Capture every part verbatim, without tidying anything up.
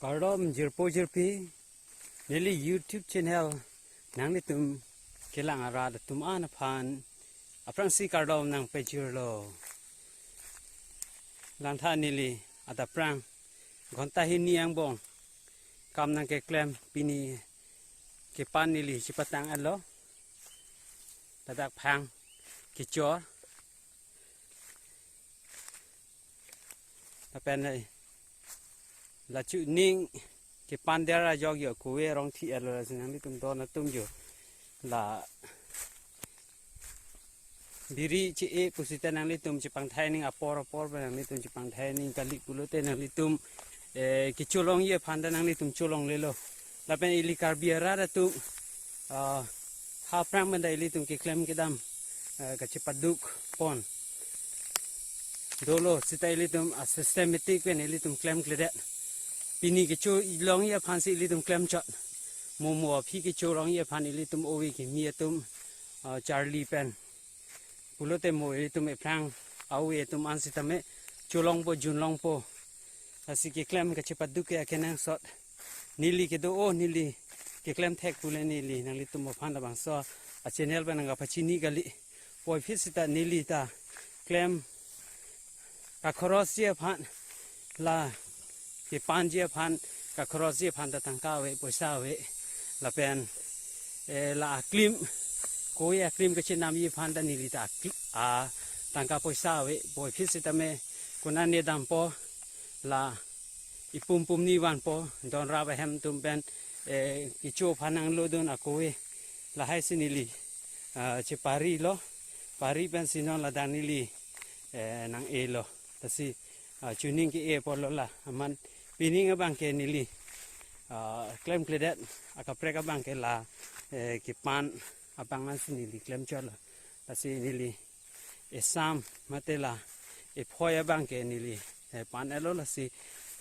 Kardom jirpo jirpi, neli YouTube channel nanglitum kelang arat atum an aphan aphrangsi kardom nangpejirlo. Langtha neli adapprang ghonta hini angbong kam nangkeklem, pini kepan neli chepatang-etlo. Ladak phang kechor. Lapen, eh, lachu ning kepan der ajok jo kove rong thi-etlo, lasi nanglitum don atum jo la biri che-e pusita nanglitum chepangthai ning, apor apor pen nanglitum chepangthai ning kali pulote nanglitum, eh, kecholongji aphan ta nanglitum cholonglelo. Lapen ili Karbi arat atum, ah, ha aphrang pen ta ilitum keklem kedam, eh, kachepaduk pon dolo, seta ilitum a systematic pen ilitum klemkledet. Pini kecholongji aphansi ilitum klemchot. Mo mo aphi kecholongji aphan ilitum ove kimi atum, ah, charli pen pulote mo ilitum ephrang ove atum an sitame cholongpo junlongpo. Lasi keklem kachepaduk ke akenangsot. Neli kedo-o, neli keklem thek pule neli nanglitum aphan labangso a channel pen nangkapachini kali. Puvoiphit seta neli ta klem kakhoros ji aphan, la kepanji aphan, kakhoros ji aphan ta tangka ave, poisa ave. Lapen, eh, la aklim, kove aklim kachenamji aphan ta neli ta akli-, a tangka poisa ave. Puvoiphit sitame konane dampo, la ipum pum ni vanpo, don rap ahem atum pen, eh, kecho aphan nanglodun akove. Lahai si neli, ah, cheparilo, pari pensi non ladak neli, eh, nang-elo. Lasi, ah, chuning ke-e apotlo la, amat pining abang ke neli, ah, klemkledet, akaprek abang ke la, eh, kepan abang ansi neli klemchotlo. Lasi neli esam mate la ephoi abang ke neli, eh, pan-etlo, lasi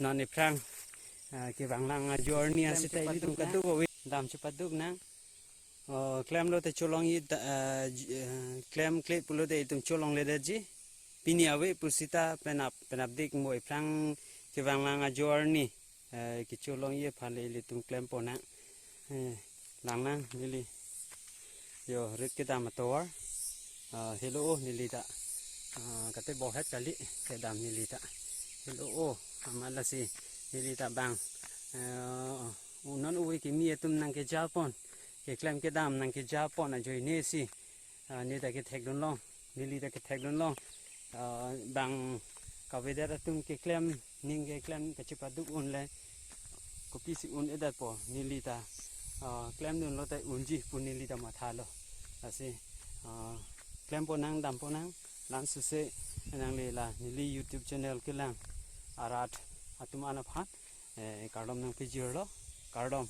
non ephrang, ah, kevanglang a journey ansi ta ilitum kaduk ove. Dam chepaduk nang. Oh, klemlote cholongji ta, eh, j-, eh, klemkle pulote itum cholongledetji. Pini ave pusita penap, penapdik mo ephrang kevanglang a journey, eh, kecholongji aphan le ilitum klempon nang. Eh, langnang neli. Jo, rit kedam atovar. Ah, helo-o neli ta. Ah, kate bohet kali kedam neli ta. Helo-o, amat lasi neli ta bang, eh, unon ove kimi atum nangkejalpon, keklem kedam nangkejalpon ajoine si, ah, neli ta kethekdunlong, neli ta kethekdunlong. Ah, bang kavedet atum keklem, ning keklem kachepaduk unle kopisi un-edetpo, neli ta, ah, klemdunlote unji pu neli ta mathalo. Lasi, ah, klempon nang, dampon nang, la-an suse nangli la neli YouTube channel kelang arat atum an aphan, eh, kardom nangpejirlo, kardom.